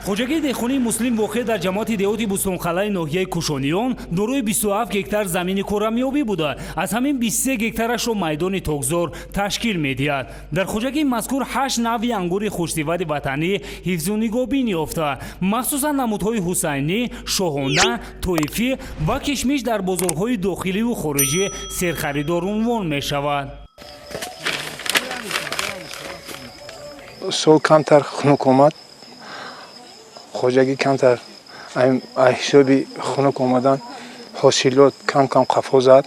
Хоҷагии деҳқонии Муслим воқеъ дар ҷамоати деҳоти Бӯстонқалъаи ноҳияи Кушониён дорои 27 гектар замини корамиёбӣ буда, аз ҳамин 23 гектарашро майдони токзор ташкил медиҳад. Дар хоҷагии мазкур 8 навъи ангури хушсифати ватанӣ ҳифзу нигоҳбин ёфта, махсусан намудҳои ҳусайнӣ, шоҳона, тоифӣ ва кишмиш дар бозорҳои дохиливу хориҷӣ серхаридор унвон мешавад. Сол камтар хунук омад, хоҷагӣ камтар ҳисоби хунук омадан ҳосилот кам-кам қафо зад.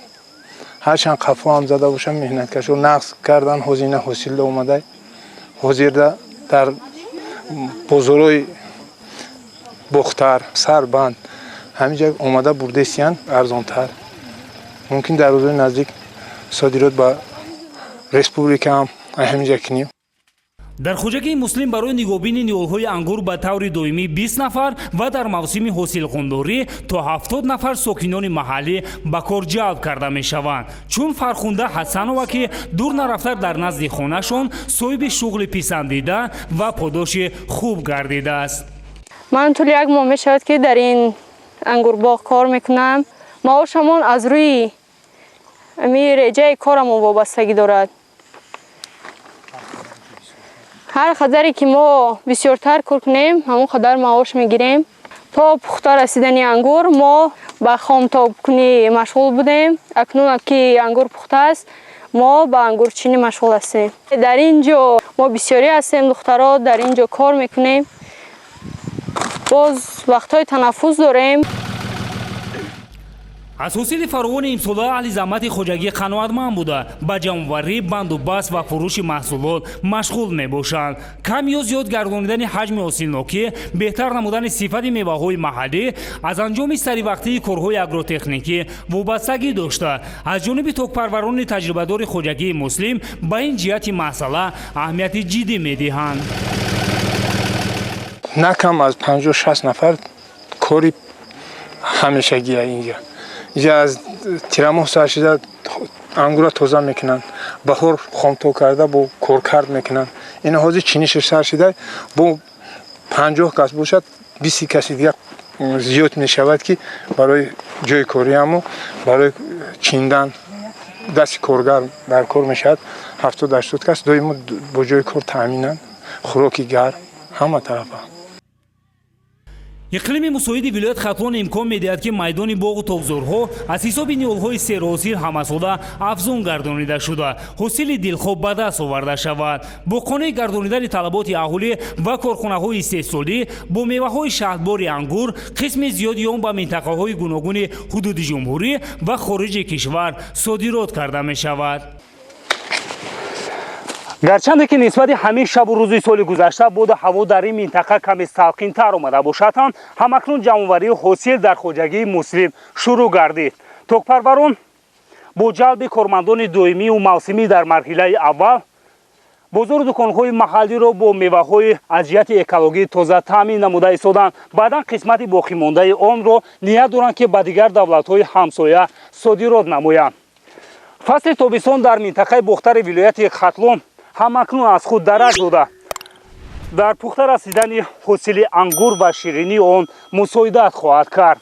Ҳарчанд қафо ҳам зада бошам, меҳнаткашо нақс кардан, ҳозир ҳосил омада. Ҳозирда дар бозорҳои Бохтар, Сарбанд ҳаминҷа омада бурдесиян арзонтар. Мумкин дар рӯзҳои наздик содирот ба республика ҳам ҳаминҷа кунем. Дар хоҷагии Муслим барои нигоҳбини ниҳолҳои ангур ба таври доимӣ 20 нафар ва дар мавсими ҳосилхундорӣ то 70 нафар сокинони маҳаллӣ ба кор ҷалб карда мешаванд. Чун Фархунда Ҳасанова, ки дур нарафта дар назди хонашон соҳиби шуғли писандида ва подоши хуб гардидааст. Ман тӯли як моҳ мешавад, ки дар ин ангурбоғ кор мекунам. Маошамон аз рӯи реҷаи корамон вобастагӣ дорад. Ҳар қадаре ки мо бисёртар кор кунем, ҳамон қадар маош мегирем. То пухта расидани ангур мо ба хомтобкунӣ машғул будем. Акнун ки ангур пухта аст, мо ба ангурчинӣ машғул ҳастем. Дар ин ҷо мо бисёрӣ ҳастем, духтаро дар ин ҷо кор мекунем. Боз вақтҳои танаффус дорем. Аз ҳосили фаровони имсола аҳли заҳмати хоҷагӣ қаноатманд буда, ба ҷамъоварӣ, банду баст ва фурӯши маҳсулот машғул мебошанд. Кам ё зиёд гардонидани ҳаҷми ҳосилнокӣ, беҳтар намудани сифати меваҳои маҳаллӣ аз анҷоми саривақтии корҳои агротехникӣ вобастагӣ дошта, аз ҷониби токпарварони таҷрибадори хоҷагии Муслим ба ин ҷиҳати масъала аҳамияти ҷиддӣ медиҳанд. На кам аз 50-60 нафар кори ҳамешагия инҷа. Инҷа аз тирамоҳ сар шуда ангура тоза мекунанд, баҳор хомтоб карда бо коркард мекунанд. Ина ҳозир чинишаш сар шуда бо 50 кас бошад, 20 каси дигар зиёд мешавад, ки барои ҷои кориаму барои чиндан дасти коргар дар кор мешавад. 70-80 кас доимо бо ҷои кор таъминанд, хӯроки гарм ҳама тарафа. Иқлими мусоиди вилоят Хатлон имкон медиҳад, ки майдони боғу токзорҳо аз ҳисоби ниҳолҳои серҳосил ҳамасола афзун гардонида шуда, ҳосили дилхоҳ ба даст оварда шавад. Бо қонеъ гардонидани талаботи аҳолӣ ва корхонаҳои истеҳсолӣ бо меваҳои шаҳдбори ангур, қисми зиёди он ба минтақаҳои гуногуни ҳудуди ҷумҳурӣ ва хориҷи кишвар содирот карда мешавад. Гарчанде ки нисбати ҳамин шабу рӯзи соли гузашта боду ҳаво дар ин минтақа каме салқинтар омада бошад ҳам, ҳамакнун ҷамъоварии ҳосил дар хоҷагии Муслим шурӯъ гардид. Токпарварон бо ҷалби кормандони доимию мавсимӣ дар марҳилаи аввал бозору дуконҳои маҳаллиро бо меваҳои аз ҷиҳати экологӣ тоза таъмин намуда истоданд. Баъдан қисмати боқимондаи онро ният доранд, ки ба дигар давлатҳои ҳамсоя содирот намоянд. Фасли тобистон дар минтақаи Бохтари вилояти Хатлон ҳамакнун аз худ дарак дода, дар пухта расидани ҳосили ангур ва ширинии он мусоидат хоҳад кард.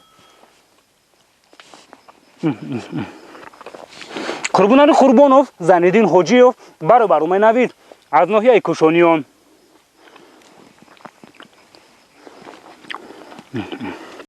Қурбонали Қурбонов, Зайниддин Ҳоҷиев барои барномаи Навид аз ноҳияи Кушониён.